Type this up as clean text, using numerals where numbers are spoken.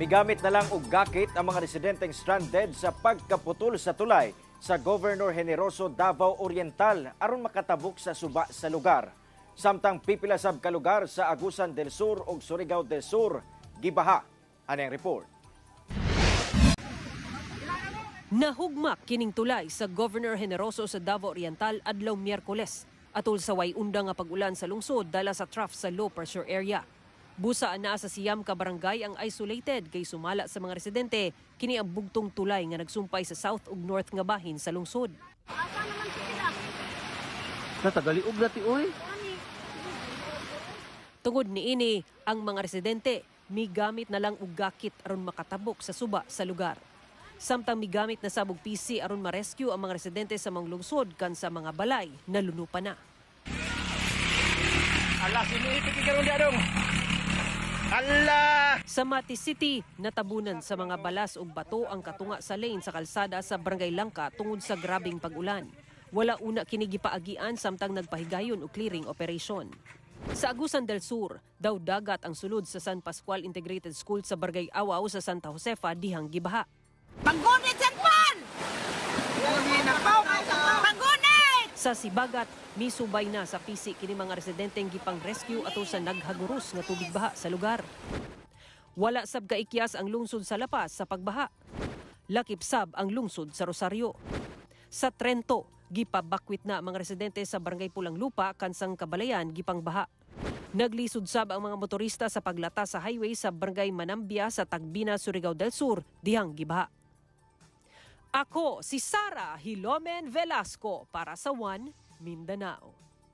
Migamit na lang og gakit ang mga residenteng stranded sa pagkaputol sa tulay sa Governor Generoso, Davao Oriental aron makatabok sa suba sa lugar. Samtang pipila sab ka lugar sa Agusan del Sur ug Surigao del Sur gibaha. Ani ang report. Nahugmak kining tulay sa Governor Generoso sa Davao Oriental adlaw Miyerkules atol sa way undang nga pag-ulan sa lungsod dala sa trough sa low pressure area. Busa naa sa 9 ka barangay ang isolated kay sumala sa mga residente, kini ang bugtong tulay nga nagsumpay sa south ug north nga bahin sa lungsod. Natagaliog na ti oy. Tungod niini, ang mga residente migamit na lang og gakit aron makatabok sa suba sa lugar. Samtang migamit na sab og PC aron ma-rescue ang mga residente sa mga lungsod kan sa mga balay na lunupa na. Ala, siniipit karon di adong. Ala! Sa Mati City, natabunan sa mga balas ug bato ang katunga sa lane sa kalsada sa Barangay Langka tungod sa grabeng pag-ulan. Wala una kini gipaagian samtang nagpahigayon og clearing operation. Sa Agusan del Sur, daw dagat ang sulod sa San Pascual Integrated School sa Barangay Awaw sa Santa Josefa dihang gibaha. Panggunit San Juan! Panggunit! Sa Sibagat, misubay na sa pisi kini mga residenteng gipang rescue ato sa naghaguros nga tubig baha sa lugar. Wala sab kaikyas ang lungsod sa La Paz sa pagbaha. Lakip sab ang lungsod sa Rosario. Sa Trento, gipabakwit na ang mga residente sa Barangay Pulang Lupa kansang kabalayan gipang baha. Naglisod sab ang mga motorista sa paglata sa highway sa Barangay Manambia sa Tagbina, Surigao del Sur dihang gibaha. Ako si Sara Hilomen Velasco para sa One Mindanao.